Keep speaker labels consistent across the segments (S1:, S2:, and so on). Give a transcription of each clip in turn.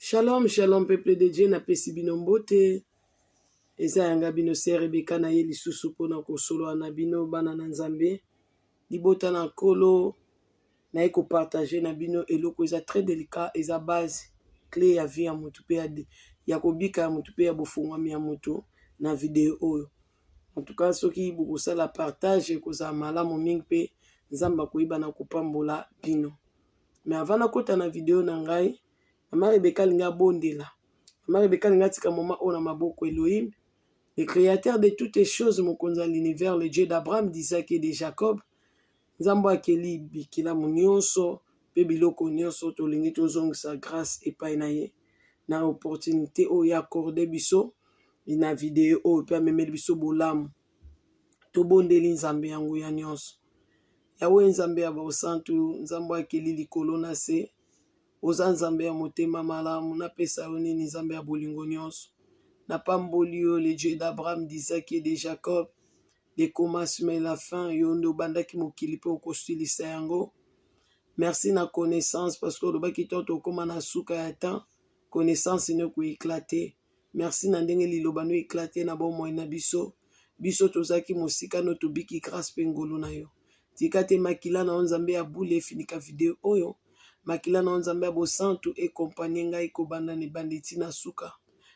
S1: Shalom, shalom peuple de Dieu, napesi bino mbote. Eza yanga bino sœur Rebecca na ye lisusu mpona kosolola na bino bana na Nzambe. Libota na Nkolo naye kopartage na bino eloko eza très délicat, eza base clé ya vie ya motu mpe ya kobika ya motu mpe ya bofungwami ya motu na video oyo. En tout cas soki bokosala partage ekozala malamu mingi mpe Nzambe akoyeba na kopambola bino. Mais avant nakota na video na ngai, Mama Rebecca alingi abondela. Mama Rebecca alingi atika moma oyo na maboko Elohim, le créateur de toutes choses, mokonzi ya l'univers, le Dieu d'Abraham, d'Isaac et de Jacob. Nzambe akeli bikilamu nyonso mpe biloko nyonso, tolingi tozongisa grâce epai na ye na opportunité oyo accordé biso na video oyo mpe amemeli biso bolamu. Tobondeli Nzambe ya nguya nyonso. Yawe Nzambe ya bosantu, Nzambe akeli likolo na se, oza Nzambe ya motema malamu, napesa yo nini Nzambe ya bolingo nyonso. Napamboli yo le Dieu d'Abraham, d'Isaac et de Jacob, le commencement et la fin, yo nde obandaki mokili mpe okosilisa yango. Merci na connaissance parce que olobaki to tokóma na suka ya temps, connaissance no ekoéclate. Merci na ndenge liloba no éclate na bomoi na biso. Biso tozalaki mosika no tobiki grâce mpe ngolu na yo. Tika te makila na yo Nzambe ya bule efinika video oyo. Makila na yo Nzambe ya bosantu accompagne ngai kobanda na ebandeli ti na suka.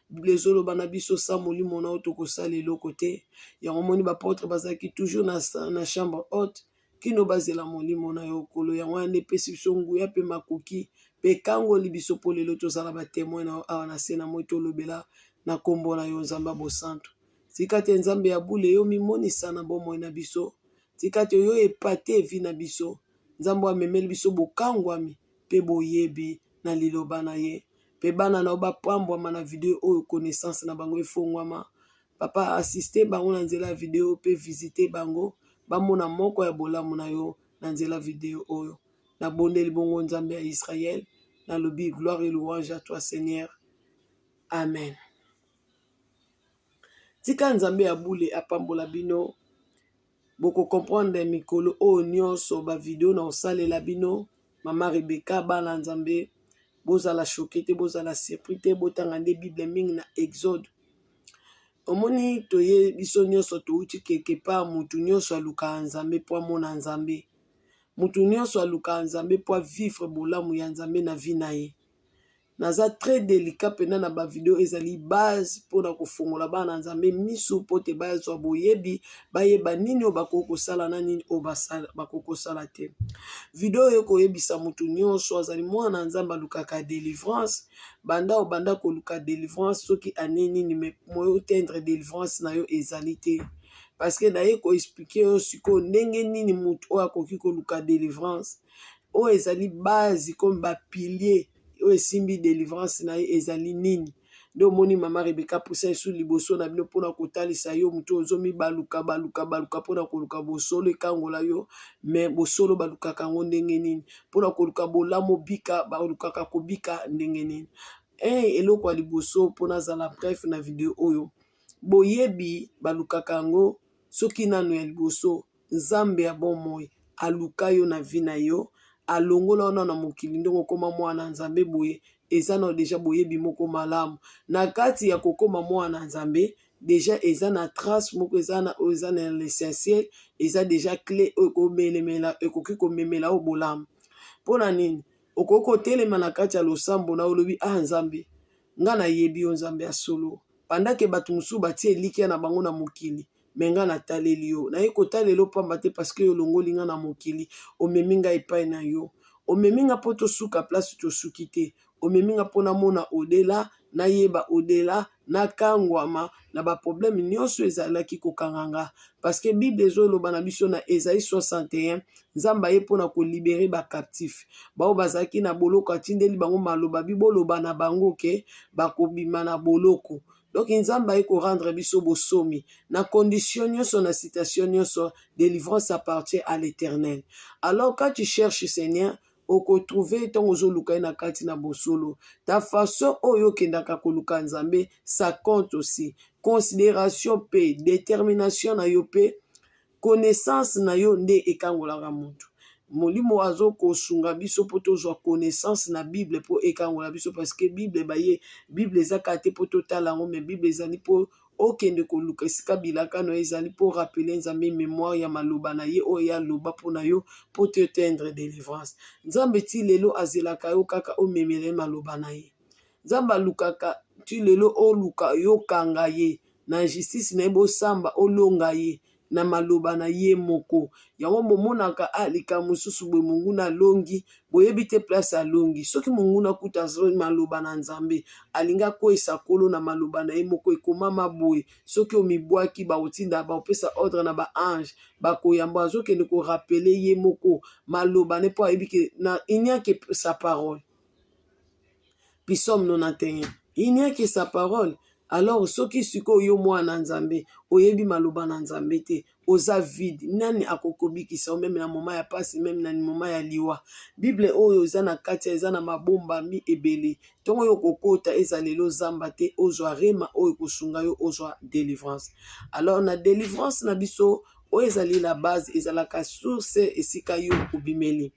S1: Bible ezoloba na biso sa molimo na yo tokosala eloko te. Yango moni baapôtre bazalaki toujours na chambre haute kino bazela molimo na yo Nkolo. Yango wana nde epesi biso nguya mpe makoki mpe ekangoli biso mpo lelo tozala batémoin na yo awa na se na moi tolobela na nkombo na yo Nzambe ya bosantu. Tika te Nzambe ya bule yo mimonisa na bomoi na biso. Tika te yo epate vie na biso. Nzambe amemeli biso bokangwami mpe boyebi na liloba na ye. Mpe bana na yo bapambwama na video oyo connaissance na bango efongwama. Papa assiste bango na nzela ya video mpe visite bango bamona moko ya bolamu na yo na nzela video oyo. Nabondeli bongo Nzambe ya Israël, nalobi gloire et louange à toi Seigneur. Amen. Tika Nzambe ya bule apambola bino. Bokocomprendre mikolo oyo nyonso bavideo na kosalela bino. Mama Rebecca, bana Nzambe, bozala choqué te, bozala surpris te, botanga nde Bible mingi na Exode. Omoni toye biso nyonso touti quelque part, mutu nyonso alukaka Nzambe mpo amona Nzambe. Mutu nyonso alukaka Nzambe mpo avivre bolamu ya Nzambe na vie na ye. Naza très délicat mpena na bavideo ezali base mpona kofongola bana Nzambe miso mpo te bazwa boyebi, bayeba nini oyo bakoki kosala na nini oyo bakoki kosala te. Video oyo ekoyebisa motu nyonso azali mwana Nzambe alukaka délivrance. Banda obanda koluka délivrance soki ane nini, mais moyen atteindre délivrance na yo ezali te. Parce que naye koexpliquer yo sikoyo ndenge nini motu oyo akoki koluka délivrance. Oyo ezali base comme bapilier oyo esimbi délivrance na ye ezali nini. Nde omoni Mama Rebecca pusa esu liboso na bino mpona kotalisa yo motu ozomibaluka baluka baluka mpona koluka bosolo ekangola yo, mais bosolo balukaka yango ndenge nini? Mpona koluka bolamu bika balukaka kobika ndenge nini? Eloko ya liboso mpona azala bref na video oyo, boyebi balukaka yango soki nano ya liboso Nzambe ya bomoi aluka yo na vie na yo, alongola yo na mokili ndenge okóma mwana Nzambe boye, eza na déjà boyebi moko malamu. Na kati ya kokóma mwana Nzambe déjà eza na trace moko eza na oyo eza na l'essentiel, eza déjà clé oyo ekomelemela ekoki komemela yo bolamu. Mpona nini? Okoki kotelema na kati ya losambo na olobi ah Nzambe, nga nayebi yo Nzambe ya solo. Pendant que bato mosusu batie elikya na bango na mokili, mais nga nataleli yo. Naye kotalela yo pamba te parce que yo olongoli nga na mokili, omemi ngai epai na yo. Omemi nga mpo tosuka place tosuki te. Omemi nga mpo namona au-delà, nayeba au-delà, nakangwama na baproblème nyonso ezalaki kokanga nga. Parce que Bible ezoloba na biso na Esaïe 61, Nzambe aye mpona kolibérer bacaptif. Bao bazalaki na boloko atindeli bango maloba bi boloba na bango ke bakobima na boloko. Donc Nzambe aye korendre biso bosomi na condition nyonso, na situation nyonso. Délivrance appartient à l'Éternel. Alors quand tu cherches Seigneur, okotrouve ntango ozoluka ye na kati na bosolo. Ta façon oyo okendaka koluka Nzambe, ça compte aussi. Considération mpe détermination na yo mpe connaissance na yo nde ekangolaka motu. Molimo azokosunga biso mpo tozwa connaissance na Bible mpo ekangola biso, parce que Bible baye Bible eza kaka te mpo totala yango, mais Bible ezali mpo okende koluka esika bilaka na yo ezali, mpo rappeler Nzambe mémoire ya maloba na ye oyo ye aloba mpo na yo, mpo te atteindre délivrance. Nzambe ti lelo azelaka yo kaka omemela ye maloba na ye. Nzambe alukaka ti lelo oluka yokanga ye na justice na ye, bosamba olonga ye na maloba na ye moko. Yango bomonaka a likambo mosusu boye, monguna alongi, boyebi te place alongi. Soki monguna kuta azwi maloba na Nzambe, alingi akweyisa Nkolo na maloba na ye moko. Ekomama boye, soki omibwaki, bakotinda, bakopesa ordre na baange, bakoyamba, azokende korappeler ye moko maloba ne, mpo ayebi ke na il n'y a que sa parole. Psaume 91, il n'y a que sa parole. Alors soki sikoyo yo mwana Nzambe oyebi maloba na Nzambe te, oza vide. Nani akokobikisa yo même na moment ya pasi, même na moment ya liwa? Bible oyo eza na kati, eza na mabombami ebele. Ntongo oyo okokota, eza lelo zamba te, ozwa rema oyo ekosunga yo ozwa délivrance. Alors na délivrance na biso oyo ezali la base, ezalaka source, esika yo obimeli.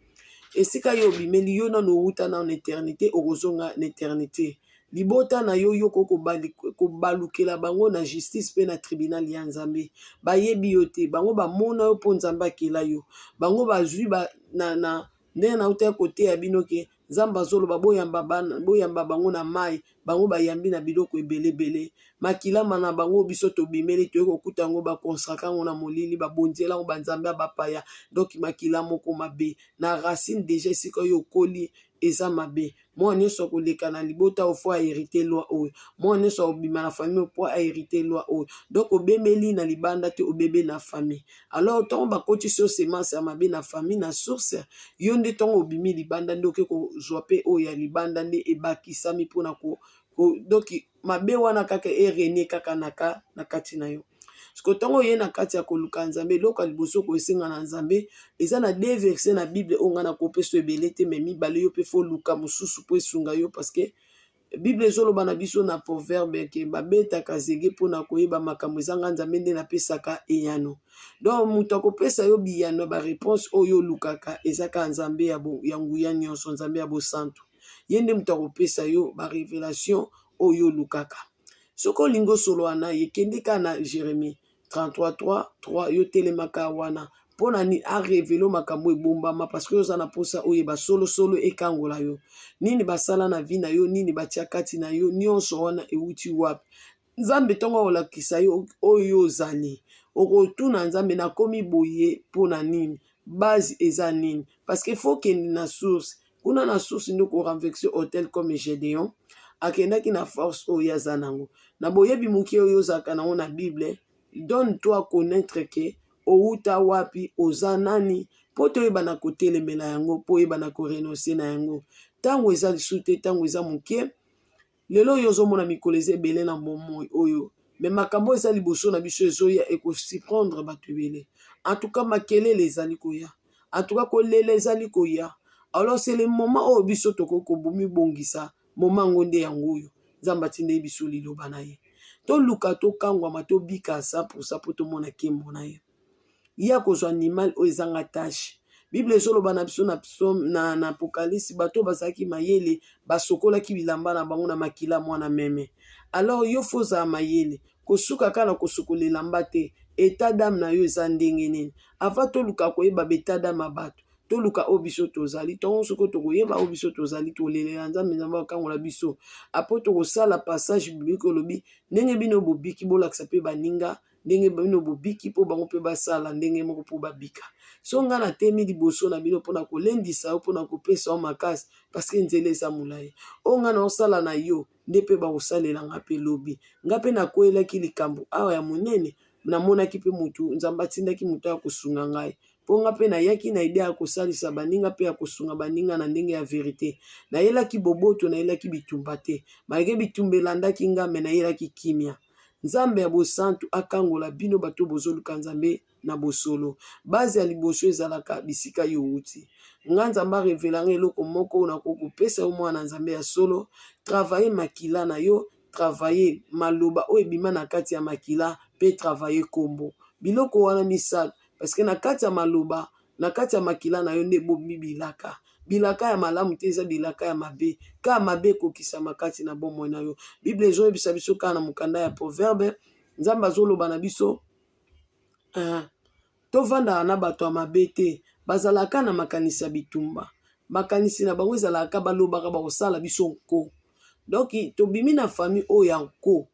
S1: Esika yo obimeli, yo nano outa na éternité, okozonga na éternité. Libota na yo, yo kobalukela bango na justice mpe na tribunal ya Nzambe. Bayebi yo te, bango bamona yo mpo Nzambe akela yo. Bango bazwi ba, na ndenge nauta koteya bino ke Nzambe azoloba boyamba bana, boyamba bango na mai, bango bayambi na biloko ebelebele. Makilama na bango biso tobimeli, toyei kokuta yango, bakonstraka yango na molili, babonzela yango banzambe ya bapaya. Donc makila moko mabe na racine déjà, esika oyo okoli eza mabe. Mwana nyonso akoleka na libota oyo faut ahériter loi oyo. Mwana nyonso akobima na famille oyo po ahériter loi oyo. Donc obemeli na libanda te, obebe na famille. Alors ntango bakotisi yo semence ya mabe na famille, na source, yo nde ntango obimi libanda nde oke kozwa mpe oyo ya libanda nde ebakisami mpona ko, donc mabe wana kaka erégner kaka na kati na yo. Siko ntango oye na kati ya koluka Nzambe, eloko ya liboso koesenga na Nzambe eza na deux versets na Bible oyo ngai nakopesa ebele te, mais mibale. Yo mpe faut luka mosusu mpo esunga yo, parce que Bible ezoloba na biso na Proverbe ke babetaka zege mpona koyeba makambo. Ezanga Nzambe nde napesaka eyano. Donc moto akopesa yo biyano ya baréponse oyo olukaka eza kaka Nzambe ya nguya nyonso, Nzambe ya bosantu. Ye nde moto akopesa yo barévélation oyo olukaka. Soki olingi osolola na ye, kende kaka na Jérémie 33 3 3. Yo telemaka wana mpo na nini? Arévéler makambo ebombama, parce que oza na mposa oyeba solosolo ekangola yo. Nini basala na vie na yo? Nini batia kati na yo? Nyonso wana ewuti wapi? Nzambe ntongo akolakisa yo oyo ozali, okotuna Nzambe: nakomi boye mpo na nini? Base eza nini? Parce que faut kende na source. Kuna na source nde korenverser autel, comme Gédéon akendaki na force oyo aza nango, na boyebi moke oyo ozalaka nango na Bible. Donne toi connaître ke outa wapi, oza nani, mpo toyeba na kotelemela yango, mpo oyeba na korenoncer na yango. Ntango eza lisusu te, ntango eza moke. Lelo oyo ozomona mikolo eza ebele na bomoi oyo, mais makambo eza liboso na biso ezoya, ekosurprendre bato ebele. En tout cas makelele ezali koya, en tout cas kolela ezali koya. Alors c'est le moment oyo biso tokoki kobomibongisa. Moment yango nde yango oyo Nzambe atindeli biso liloba na ye. Toluka tokangwama, tobika 100 mpo tomona nkembo na ye. Ye akozwa animal oyo ezanga tache. Bible ezoloba na biso na psaume, na Apocalypse, bato bazalaki mayele basokolaki bilamba na bango na makila mwana meme. Alors yo faut ozala mayele, kosuka kaka na kosukola elamba te. État d'âme na yo eza ndenge nini? Avant toluka koyeba baétat d'âme ya bato, toluka oyo biso tozali. Ntongo soki tokoyeba oyo biso tozali, tolelela Nzambe, Nzambe akangola biso. Après tokosala passage biblique olobi ndenge bino bobiki, bolakisa mpe baninga ndenge bino bobiki, mpo bango mpe basala ndenge moko mpo babika. So ngai natemi liboso na bino mpona kolendisa yo, mpona kopesa yo makasi, parce que nzela eza molai. Oyo ngai naosala na yo nde mpe bakosalela nga mpe lobi. Nga mpe nakweyelaki likambo awa ya monene, namonaki mpe motu Nzambe atindaki motu ya kosunga ngai, mpo nga mpe nayaki na idée ya kosalisa baninga mpe ya kosunga baninga na ndenge ya vérité. Nayelaki boboto, nayelaki bitumba te. Malgré bitumba elandaki nga, mais nayelaki kimia. Nzambe ya bosantu akangola bino bato bozoluka Nzambe na bosolo. Base ya liboso ezalaka bisika yo outi. Nga Nzambe arévéler nga eloko moko oyo nakoki kopesa yo, mwana Nzambe ya solo: travaille makila na yo, travaille maloba oyo ebima na kati ya makila, mpe travaille kombo. Biloko wana misato, parce que na kati ya maloba Na kati ya makila na yo nde ebombi bilaka. Bilaka ya malamu te, eza bilaka ya mabe. Kaka mabe ekokisama kati na bomoi na yo. Bible ezoyebisa biso kaka na mokanda ya Proverbe, Nzambe azoloba na biso tovandaka na bato ya mabe te, bazalaka na makanisi ya bitumba. Makanisi na bango ezalaka balobaka bakosala biso nko. Donc tobimi na famille oyo ya nko.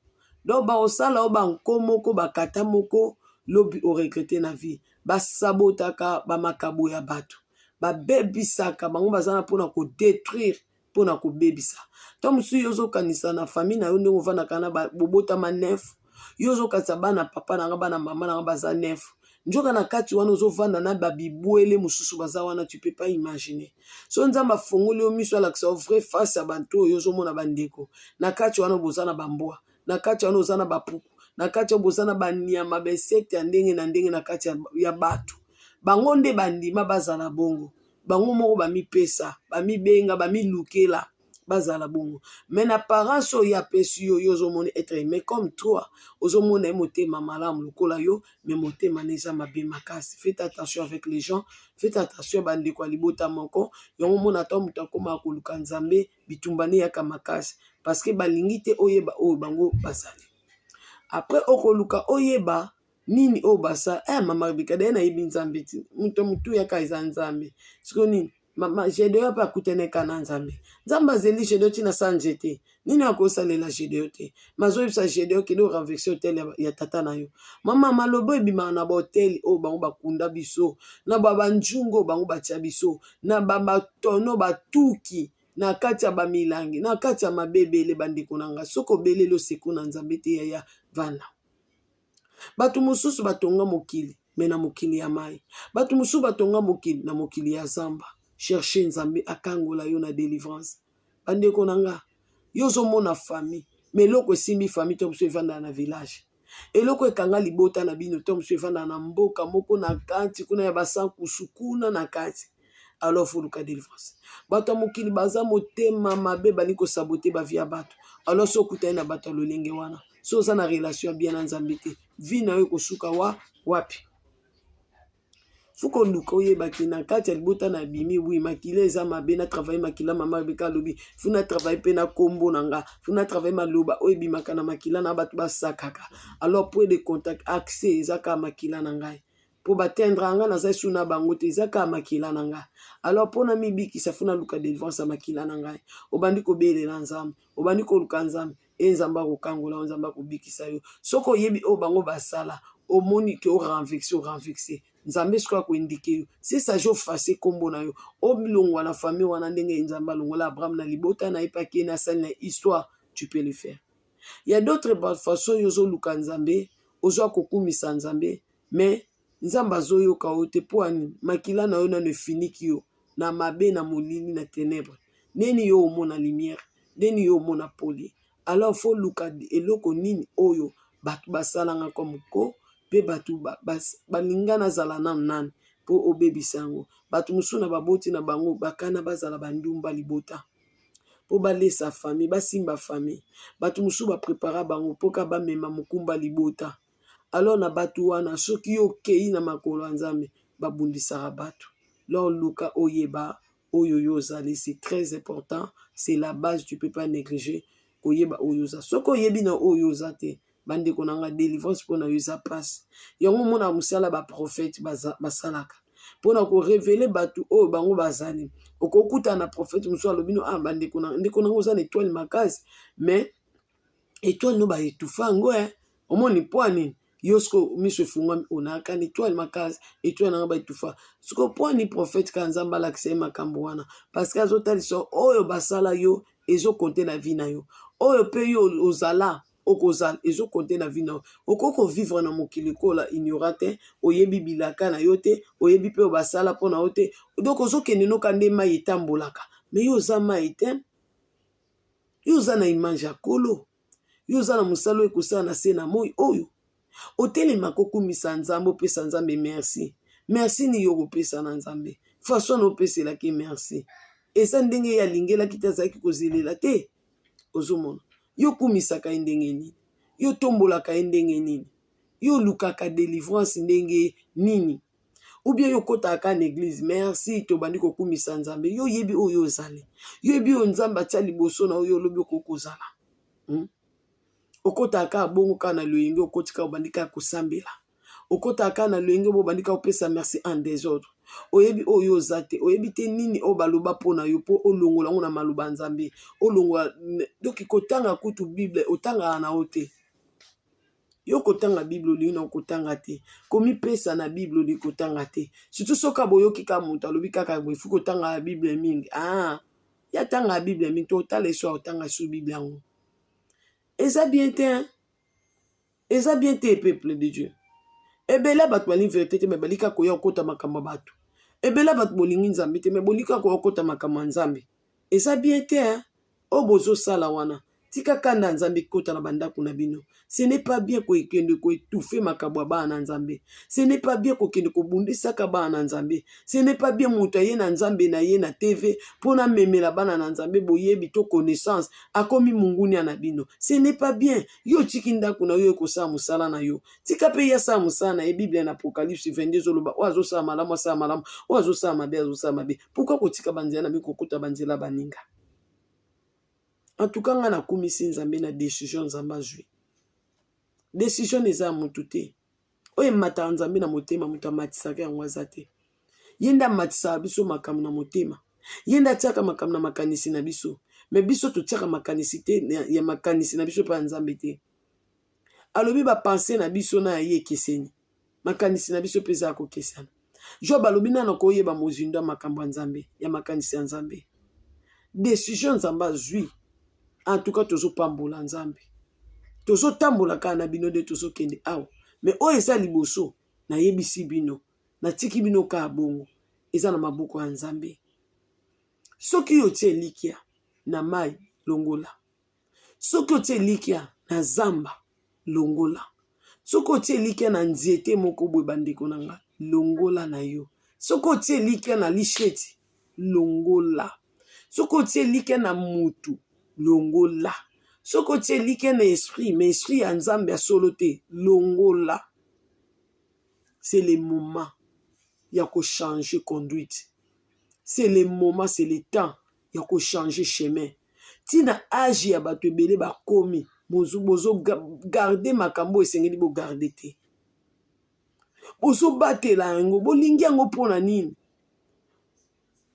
S1: Donc bakosala yo banko moko bakata moko lobi oregrete na vie. Basabotaka bamakabo ya bato, babebisaka bango, baza na mpona kodetruire, mpona kobebisa. Ntango mosusu yo ozokanisa na famille na yo ndenge ovandaka na bobotama neuf, yo ozokanisa bana papa na nga, bana mama na nga baza neuf, nzoka na kati wana ozovanda na babibwele mosusu baza wana, tu peux pas imaginer. So Nzambe afongoli yo miso, alakisa yo vraie face ya bantu oyo ozomona bandeko na kati wana, boza na bambwa na kati wana, oza na bapuku na kati wana, boza na banyama, bainsecte ya ndenge na ndenge na kati ya bato. Bango nde bandima bazala bongo, bango moko bamipesa, bamibenga, bamilukela bazala bongo. Mais na apparence oyo apesi yo, yo ozomona être humain comme toi, ozomona ye motema malamu lokola yo, mais motema na eza mabe makasi. Faites attention avec les gens, faites attention bandeko ya libota moko. Yango omona ata moto akomaka koluka Nzambe, bitumba ne eyaka makasi, parce que balingi te oyeba oyo bango bazali. Après okoluka oyeba nini oyo basala. Mama Rebeka daye nayebi Nzambe ti moto motu yaka eza Nzambe. Sikoyo nini mama Gedeon mpe akutani kaka na Nzambe. Nzambe azeli Gedeon ntina sa nzete nini akosalela Gedeon te, mazoyebisa Gedeon kende orenverse hotel ya tata na yo. Mama, maloba ebimaka na bahotel oyo bango bakunda biso, na banjungu oyo bango batia biso, na bamatono batuki na kati ya bamilangi, na kati ya mabebele. Bandeko na ngai, soki obeleli oseko na Nzambe te, yaya vanda. Bato mosusu batonga mokili me na mokili ya mai, bato mosusu batonga mokili na mokili ya zamba. Cherche Nzambe akangola yo na délivrance. Bandeko na nga, yo ozomona famille, me eloko esimbi famille to mosusu evandaka na village, eloko ekanga libota na bino to mosusu evandaka na mboka moko na kati kuna ya basankusu kuna na kati. Alors foluka délivrance. Bato ya mokili baza motema mabe, balingi kosabote bavie ya bato. Alors so okutani na bato ya lolenge wana, so oza na relation ya bien na Nzambe te, vie na yo ekosuka wa wapi? Faut koluka oyebaki na kati ya libota na bimi wi makila eza mabe. Na travaille makila, mama Rebeka alobi faut na travaille mpe na kombo na nga, faut na travaille maloba oyo ebimaka na makila na bato basakaka. Alors point de contact, accès eza kaka makila na ngai, mpo batendre nga naza esu na bango te, eza kaka makila na ngai. Alors mpona mibikisa, faut naluka délivrance ya makila na ngai. Obandi kobelela Nzambe, obandi koluka Nzambe, e Nzambe akokangola yo, Nzambe akobikisa yo. Soki oyebi oyo bango basala, omoni ke orenvexe, orenvexe, Nzambe soki akoindike yo, se sage ofase nkombo na yo, olongwa na famille wana, ndenge Nzambe alongola Abraham na libota na ye mpe akei na asali na histoire. Tu peux le faire. Ya d'autres façon, yo ozoluka Nzambe, ozwa kokumisa Nzambe, mais Nzambe azoyoka yo te. Mpo ani makila na yo nano efiniki yo na mabe, na molili, na ténèbre. Ndeni yo omona lumière? Ndeni yo omona poli? Alors faut luka eloko nini oyo bato basalanga comme ko mpe bato balinga nazala nanu nani mpo obebisa yango. Bato mosusu na baboti na bango bakana bazala bandumba libota mpo balesa famille, basimba famille. Bato mosusu baprepara bango mpo ka bamema mokumba libota. Alors na bato wana, soki yo okei na makolo ya Nzambe, babundisaka bato. Lors luka oyeba oyo yo ozali, c'est très important, c'est la base, tu peux pas négliger koyeba oyo oza. Soki oyebi na oyo oza te, bandeko na nga, délivrance mpona yo eza mpasi. Yango omona mosala baprofete basalaka mpona korévéler bato oyo bango bazali. Okokutana na prophète mosusu, alobi no: "Ah, bandeko, ndeko nango oza na étoile makasi, mais étoile no baetufa yango." E omoni mpo nini yo siko miso efungwami, onaka na étoile makasi, étoile nanga baetufa siko. Mpo ani prophète kaka Nzambe alakisa ye makambo wana? Parce que azotalisa oyo basala yo ezokonte na vie na yo, oyo mpe yo ozala okozala ezokonte na vie na yo. Okoki kovivre na mokili kola ignorant te, oyebi bilaka na yo te, oyebi mpe oyo basala mpo na yo te. Donc ozokende noka nde mai etambolaka, mais yo oza mai te. Yo oza na image ya Kolo, yo oza na mosala oyo ekosala na se na moi oyo. Otelemaka, okumisa Nzambe, opesa Nzambe merci. Merci nini yo kopesa na Nzambe? Façon na opeselaki merci eza ndenge ye alingelaki te, azalaki kozelela te. Ozomona yo okumisaka ye ndenge nini? Yo tombolaka ye ndenge nini? Yo olukaka délivrance ndenge nini? Ou bien yo okotaka kaka na eglise, merci, tobandi kokumisa Nzambe. Yo oyebi oyo ozali, yo oyebi oyo Nzambe atia liboso na yo, olobi okoki kozala. Okotaka kaka bongo kaka na loyenge, okoti kaka obandi kaka kosambela. Okotaka kaka na loyenge bo obandi kaka kopesa merci en desordre. Oyebi oyo oza te, oyebi te nini oyo baloba mpo na yo mpo olongola yango na maloba ya Nzambe. Olongola donc kotanga kutu Bible otangaka na yo te. Yo kotanga Bible olingi na kotanga te. Komipesa na Bible olingi kotanga te. Surtout soki boyoki kaka moto alobi kaka boye faut kotanga Bible mingi. Ah, ya tanga Bible mingi to otala eso otanga su Bible yango. Eza bien te, hein? Eza bien te, peuple de Dieu. Ebele bato balingi vérité te, mais balika koya kokota makambo ya bato. Ebele bato bolingi Nzambe te, mais bolika koya kokota makambo ya Nzambe. Eza bien te, hein? Oyo bozosala wana, tika kanda ya Nzambe ekota na bandako na bino. Ce n'est pas bien kokende koétouffer makambo ya bana na Nzambe. Ce n'est pas bien kokende kobundisaka bana na Nzambe. Ce n'est pas bien moto aye na Nzambe na ye na TV mpona amemela bana na Nzambe boyebi to connaissance, akomi mungunia na bino. Ce n'est pas bien. Yo otiki ndako na yo ekosala mosala na yo, tika mpe ye asala mosala na ye. Bible na Apocalypse 22 ezoloba oyo azosala malamu asala malamu, oyo azosala mabe azosala mabe. Pourquoi kotika banzela na bino kokota banzela baninga? En tout cas, ngai nakumisi Nzambe na décision Nzambe azwi. Décision eza ya motu te. Oyo emataka Nzambe na motema, moto amatisaka yango aza te. Ye nde amatisaka biso makambo na motema, ye nde atiaka makambo na makanisi na biso. Mais biso totiaka makanisi te ya makanisi na biso mpe ya Nzambe te. Alobi bapensées na biso na ya ye ekeseni, makanisi na biso mpe eza ya kokesana. Job alobi nano koyeba mozindo ya makambo ya Nzambe, ya makanisi ya Nzambe. Décision Nzambe azwi, en tout cas tozopambola Nzambe. Tozotambola kaka na bino nde tozokende awa. Mais oyo eza liboso, nayebisi bino, natiki bino kaka bongo, eza na maboko ya Nzambe. Soki yo otie elikya na mai, longola. Soki otie elikya na zamba, longola. Soki otie elikya na nzete moko boye, bandeko na nga, longola na yo. Soki otie elikya na lisheti, longola. Soki otie elikya na mutu, longola. Soki otie elikya na esprit, mais esprit ya Nzambe ya solo te, longola. C'est le moment ya kochanger conduite. C'est le moment, c'est le temps ya kochanger chemin. Ntina age ya bato ebele bakomi bozogarder makambo oyo esengeli bogarder te, bozobatela yango, bolingi yango mpona nini?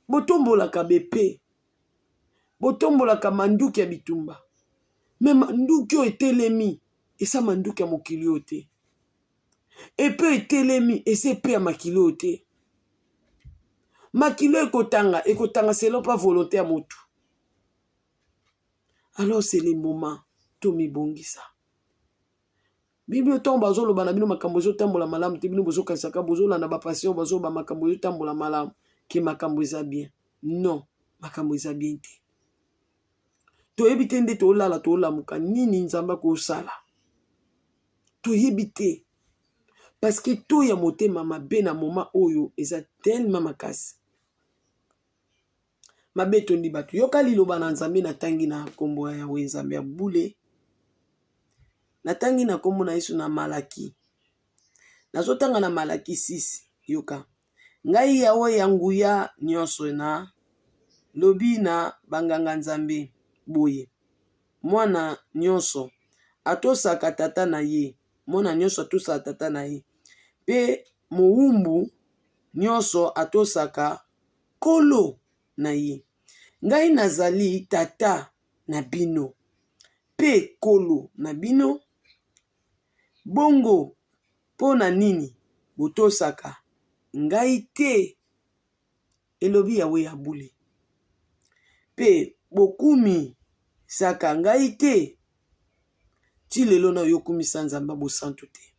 S1: Botombolaka bepe, botombolaka manduki ya bitumba, mais manduki oyo etelemi eza manduki ya mokili oyo te. Epe etelemi eza epe ya makili oyo te. Makili oyo ekotanga, ekotanga selon pa volonté ya motu. Alors c'est le moment tomibongisa. Bino ntango bazoloba na bino makambo ezotambola malamu te, bino bozokanisaka bozolanda bapassion, bazoloba makambo ezotambola malamu, ke makambo eza bien. Non, makambo eza bien te. Toyebi te nde tolala tolamuka nini Nzambe akosala, toyebi te, parce que to ya motema mabe na moment oyo eza tellement makasi. Mabe etondi bato. Yoka liloba na Nzambe. Natangi na nkombo ya Yawe, Nzambe ya bule. Natangi na nkombo na Yesu na Malaki. Nazotanga na Malaki 6. Yoka: ngai Yawe ya nguya nyonso na lobi na banganga Nzambe boye: mwana nyonso atosaka tata na ye, mwana nyonso atosaka tata na ye, mpe mowumbu nyonso atosaka nkolo na ye. Ngai nazali tata na bino mpe nkolo na bino. Bongo mpo na nini botosaka ngai te? Elobi Yawe ya bule. Mpe bokumisaka ngai te. Ti lelo na yo okumisa Nzambe bosantu te.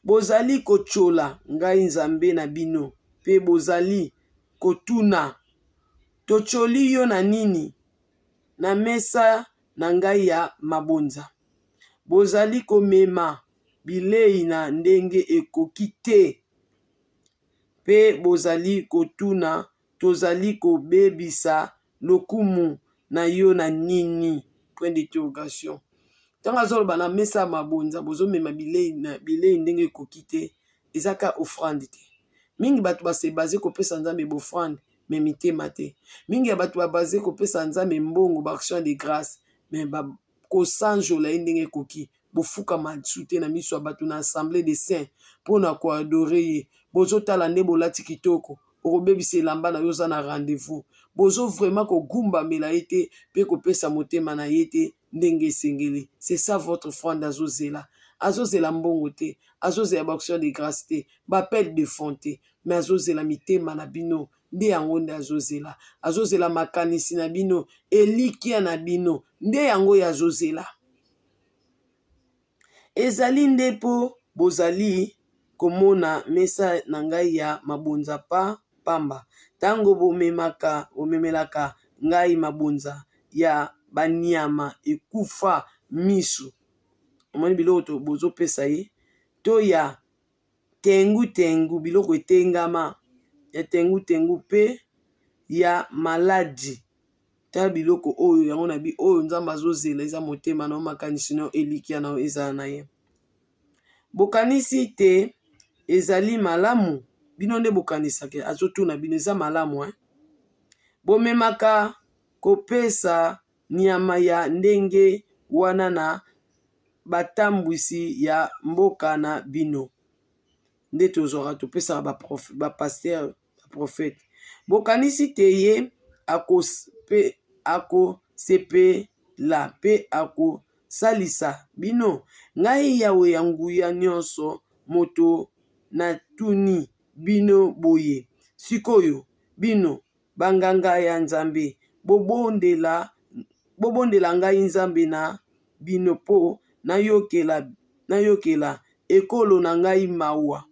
S1: Bozali kotiola ngai Nzambe na bino, mpe bozali kotuna: totioli yo na nini? Na mesa na ngai ya mabonza bozali komema bilei na ndenge ekoki te, mpe bozali kotuna: tozali kobebisa lokumu na yo na nini? Point d'interrogation. Ntango azoloba na mesa ya mabonza bozomema bilei na bilei ndenge ekoki te, eza ka offrande te. Mingi bato ba se base kopesa Nzambe b'offrande mais mitema te. Mingi ya bato ba base kopesa Nzambe mbongo ba action de grace mais ba kosanjola ye ndenge ekoki. Bofukama lisusu te na miso ya bato na assemblee de saints mpo na ko adorer ye. Bozotala nde bolati kitoko, okobebisa elamba na yo oza na rendez-vous. Bozo vraiment kogumbamela ye te mpe kopesa motema na ye te ndenge esengeli. C'est ça votre offrande azozela. Azozela mbongo te, azozela ba action de grace te, ba appel de fonds te, mais azozela mitema na bino nde yango nde azozela. Azozela makanisi na bino, elikya na bino nde yango ye azozela. Ezali nde mpo bozali komona mesa na ngai ya mabonza pamba, tango bomemelaka ngai mabonza ya banyama ekufa miso, omoni biloko bozopesa ye, to ya tengu tengu, biloko etengama ya tengu tengu mpe ya maladi. Tala biloko oyo yango na bi oyo Nzambe azozela eza motema na yo, makanisi na yo, elikya na yo ezala na ye. Bokanisi te ezali malamu? Bino nde bokanisaka, azotuna bino eza malamu eh? Bomemaka kopesa nyama ya ndenge wana na batambwisi ya mboka na bino. Nde tozwaka topesaka ba ba pasteur ba prophète. Bokanisi te ye akosepela mpe akosalisa bino? Ngai Yawe ya nguya nyonso moto natuni bino boye. Sikoyo bino banganga ya Nzambe, bobondela, bobondela ngai Nzambe na bino mpo nayokela, nayokela ekolo na ngai mawa.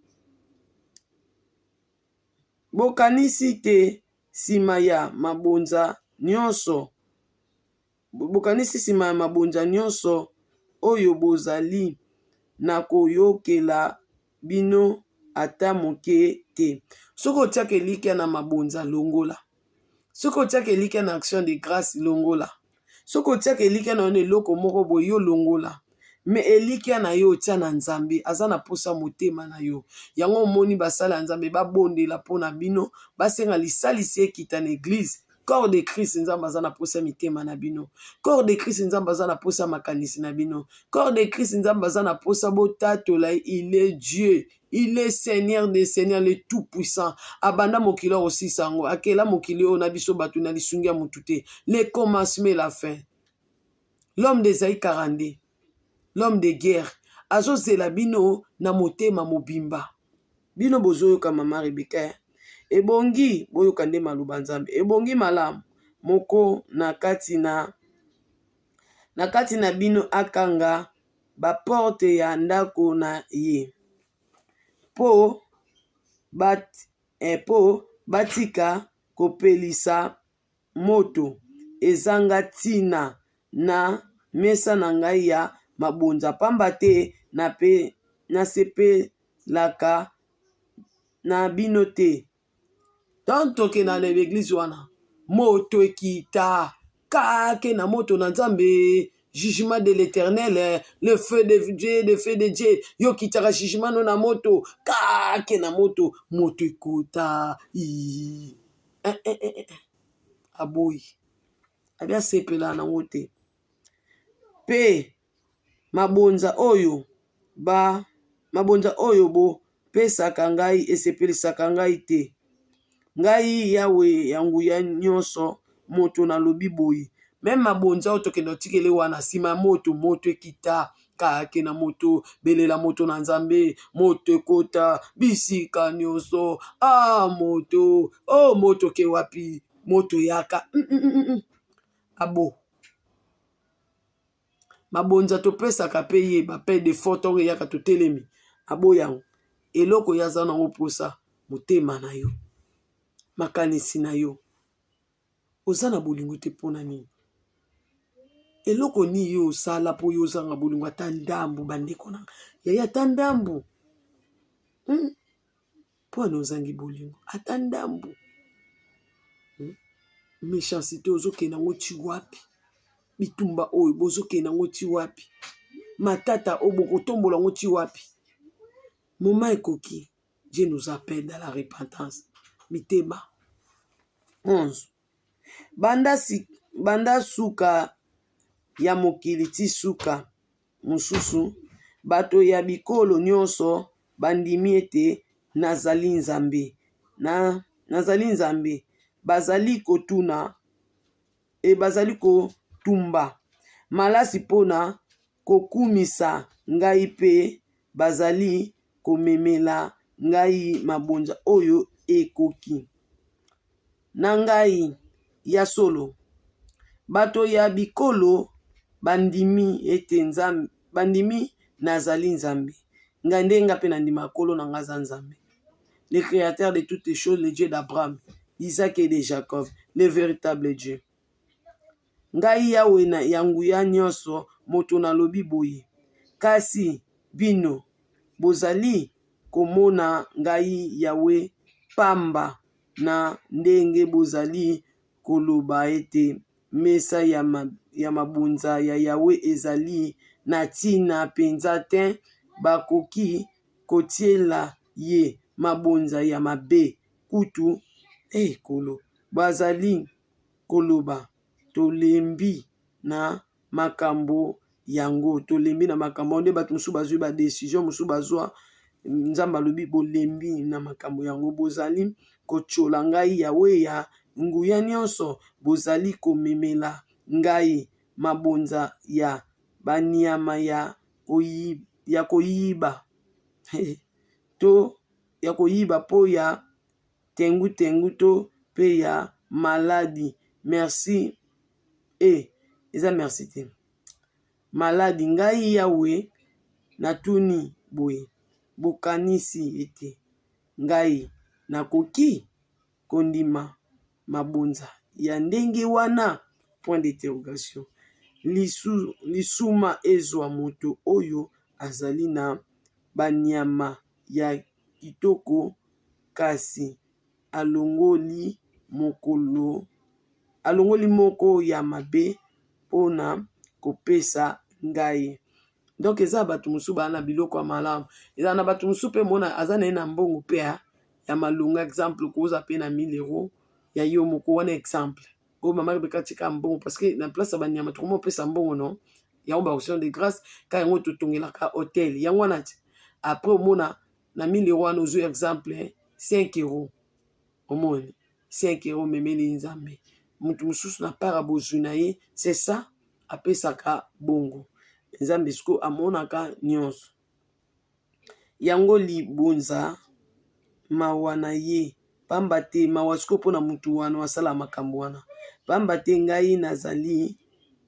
S1: Bokanisi te nsima ya mabonza nyonso, bokanisi nsima ya mabonza nyonso oyo bozali na koyokela bino ata moke te. Soki otiaka elikya na mabonza, longola. Soki otiaka elikya na action de grace, longola. Soki otiaka elikya na yo na eloko moko boye, yo longola. Mais elikya na yo otia na Nzambe, aza na posa motema na yo. Yango omoni basali ya Nzambe babondela mpo na bino, basenga lisalisi ekita na eglise. Corps de Christ, Nzambe aza na posa mitema na bino. Corps de Christ, Nzambe aza na posa makanisi na bino. Corps de Christ, Nzambe aza na posa botatola ye, il est Dieu. Il est Seigneur des Seigneurs, le tout puissant. Abanda mokili akosisa yango, akela mokili oyo na biso bato na lisungi ya mutu te. Le commencement et la fin. L'homme d'Esaïe 42, l'homme de guerre, azozela bino na motema mobimba. Bino bozoyoka mama Rebecca, eh? Ebongi boyoka nde maloba Nzambe. Ebongi malamu moko na kati na na kati na bino akanga ba porte ya ndako na ye po bat, eh, po batika kopelisa moto ezanga ntina na mesa na ngai ya mabonza, pamba te nasepelaka na bino te. Tango tokenda na eglise wana, moto ekita kake na moto na Nzambe, jugement de l'Eternel, le feu de Dieu, le feu de Dieu. Yo kitaka jugement no na moto, kake na moto, moto ekota. Eh, eh, eh, eh. Aboyi. Abi asepela nango te. Pe mabonza oyo ba mabonza oyo bopesaka ngai esepelisaka ngai te. Ngai Yawe ya nguya nyonso moto nalobi boye. Meme mabonza oyo tokende otikele wana nsima ya moto, moto ekita kake na moto, belela moto na Nzambe, moto ekota bisika nyonso. Ah moto, oh moto ke wapi? Moto yaka. Mm, mm, mm, mm. Abo. Mabonza topesaka pe ye ba paix de fort ntango eyaka totelemi aboya yango. Eloko ye aza nango mposa motema na yo, makanisi na yo. Oza na bolingo te mpo na nini? Eloko nini yo osala mpo yo ozanga bolingo ata ndambu bandeko na nga? Yaya ata ndambu. Hmm? Mpo wana ozangi bolingo ata ndambu. Hmm? Méchanceté ozokende yango ti wapi? Bitumba oyo bozokende yango ti wapi? Matata oyo bokotombola yango ti wapi? Moma ekoki. Dieu nous appelle dans la repentance. Mitema 11. Banda, si, banda suka ya mokili ti suka mosusu, bato ya bikolo nyonso bandimi ete nazali Nzambe. Na, nazali Nzambe. Bazali kotuna e bazali kotumba malasi mpo na kokumisa ngai mpe bazali komemela ngai mabonza oyo ekoki na ngai. Ya solo, bato ya bikolo bandimi ete Nzambe, bandimi nazali Nzambe. Ngai nde nga mpe nandima Nkolo na ngai aza Nzambe. Le créateur de toutes les choses, le Dieu d'Abraham, d'Isaac et de Jacob, le véritable Dieu. Ngai Yawe na ya nguya nyonso moto nalobi boye. Kasi bino bozali komona ngai Yawe pamba na ndenge bozali koloba ete mesa ya, ma, ya mabonza ya Yawe ezali na ntina mpenza te, bakoki kotiela ye mabonza ya mabe kutu eh, kolo bazali koloba tolembi na makambo yango, tolembi na makambo yango. Nde bato mosusu bazwi ba decision mosusu bazwa, Nzambe alobi bolembi na makambo yango, bozali kotyola ngai Yawe ya nguya nyonso, bozali komemela ngai mabonza ya banyama ya ya koyiba to ya koyiba mpo ya tengu tengu to pe ya maladi merci e eza merci te maladi ngai yawe natuni boye bokanisi ete ngai nakoki kondima mabonza ya ndenge wana point d'interrogation lisu, lisuma ezwa moto oyo azali na banyama ya kitoko kasi alongoli mokolo alongoli moko ya mabe mpona kopesa ngai. Donc eza bato mosusu baa na biloko ya malamu, eza na bato mosusu mpe mona aza na ye na mbongo mpe ya malonga. Exemple koza mpe na 1000 euro ya yo moko wana, exemple oyo mama Rebeka atika mbongo parce que na place ya banyama tokoma opesa mbongo no yango ba action de grâce ka yango totongelaka hotel yango wana ti après omona na 1000 euro wana ozwi exemple 5 euro, omoni 5 euro omemeli Nzambe. Moto mosusu na part ya bozwi na ye, c'est ça, apesaka bongo. Nzambe sikoyo amonaka nyonso yango libonza mawa na ye pamba te mawa sikoyo mpo na motu wana asala makambo wana pamba te ngai nazali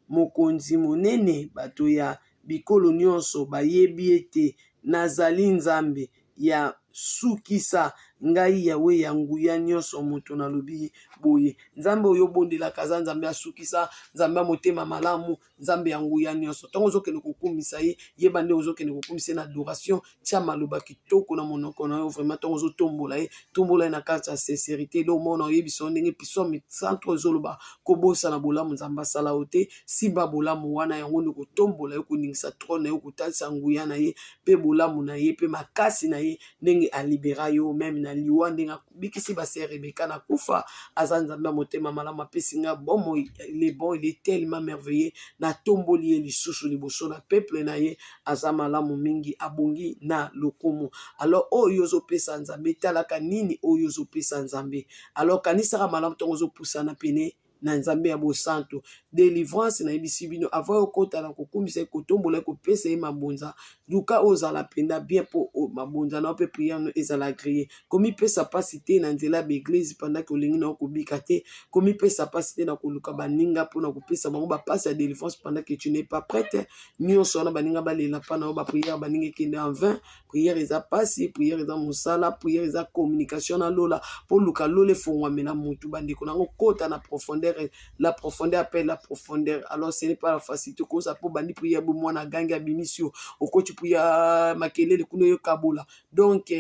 S1: mokonzi monene bato ya bikolo nyonso bayebi ete nazali Nzambe ya sukisa ngai Yawe ya nguya nyonso moto nalobi boye. Nzambe oyo obondelaka aza Nzambe asukisa, Nzambe ya motema malamu, Nzambe ya nguya nyonso. Ntango ozokende kokumisa ye, yeba nde ozokende kokumisa ye na adoration, tia maloba kitoko na monoko na yo vraiment. Ntango ozotombola ye, tombola ye na kati ya sincérité. Eloko moko na oyebisa yo ndenge psaume 103 ezoloba, kobosana bolamu Nzambe asala yo te, simba bolamu wana, yango nde kotombola yo, koningisa trone na yo, kotalisa nguya na ye mpe bolamu na ye mpe makasi na ye, ndenge alibera yo meme na liwa, ndenge abikisi base Rebeka na kufa. Aza Nzambe ya motema malamu, apesi nga bomoi. Il est bon, il est tellement merveilleux. Natomboli ye lisusu liboso na peuple na ye. Aza malamu mingi, abongi na lokumu. Alors oyo ozopesa Nzambe, talaka nini oyo ozopesa Nzambe. Alors kanisaka malamu ntango ozopusana pene na Nzambe ya bosantu. Delivrance nayebisi bino, avant okota na kokumisa ye, kotombola ye, kopesa ye mabonza, luka ozala mpenza bien mpo mabonza na yo mpe prière no ezala agréé. Komipesa mpasi te na nzela ya baeglise pendant ke olingi na yo kobika te. Komipesa mpasi te na koluka baninga mpona kopesa bango bapasi ya délivrance pendant que tu n'es pas prête. Nyonso wana baninga balela mpa na yo, baprière baninga ekende en vain. Prière eza pasi, prière eza mosala, prière eza communication na lola mpo luka lola efongwamela motu. Bandeko nango, kota na profondeur, la profondeur appelle la profondeur. Alors ce n'est pas la facilité koza mpo bandi prière bo mwana agangi abimisi yo, okoti prière makelele kuna oyokabola. Donc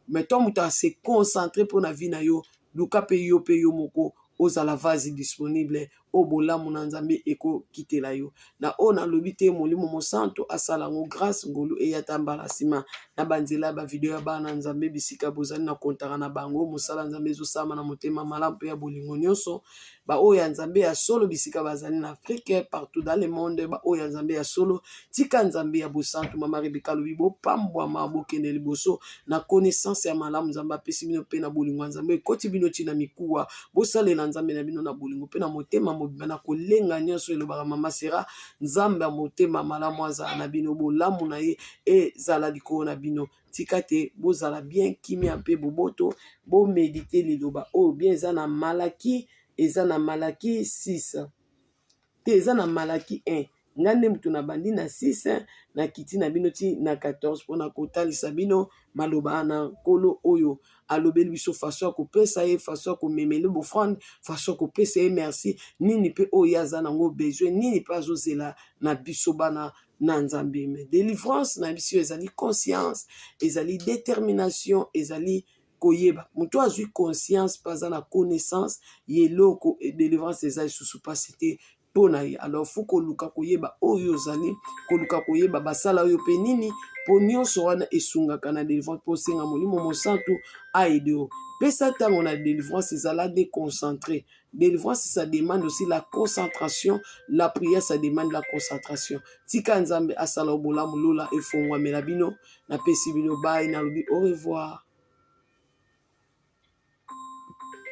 S1: mais to moto ase concentre mpo na vie na yo, luka mpe yo moko ozala vase disponible. Oyo bolamu na Nzambe ekokitela yo. Na oyo nalobi te, Molimo Mosantu asala yango grâce, ngolu eya ata mbala nsima na banzela ya bavideo ya bana na Nzambe bisika bozali na kontaka na bango. Mosala ya Nzambe ezosalama na motema malamu mpe ya bolingo nyonso. Baoyo ya Nzambe ya solo bisika bazali na Afrique, partout dans le monde, baoyo ya Nzambe ya solo, tika Nzambe ya bosantu. Mama Rebeka alobi bopambwama, bokende liboso na connaissance ya malamu Nzambe apesi bino mpe na bolingo ya Nzambe ekoti bino ti na mikuwa. Bosalela Nzambe na bino na bolingo mpe na motema mobimba na kolenga nyonso, elobaka Mama Sera. Nzambe ya motema malamu azala na bino, bolamu na ye ezala likolo na bino. Tika te bozala bien, kimia mpe boboto. Bomedite liloba oyo bien, eza na Malaki, eza na Malaki 6 te, eza na Malaki 1. Ngai nde moto nabandi na 6, nakiti na bino ti na 14 mpona kotalisa bino maloba na Nkolo oyo alobeli biso, façon ya kopesa ye, façon ya komemele bofrande, façon ya kopesa ye merci, nini mpe oyo ye aza nango besoin, nini mpe azozela na biso bana na Nzambe. Mais délivrance na biso ezali conscience, ezali détermination, ezali koyeba. Moto azwi conscience mpe aza na connaissance ye eloko, délivrance eza lisusu mpasi te mpo na ye. Alors faut koluka koyeba oyo ozali koluka koyeba, basala oyo mpe nini, mpo nyonso wana esungaka na délivrance. Mpo osenga Molimo Mosantu aide yo, pesa ntango na délivrance, ezala nde concentré. Délivrance, ça demande aussi la concentration. La prière, ça demande la concentration. Tika Nzambe asala bolamu, lola efongwamela bino. Napesi bino bai, nalobi au revoir.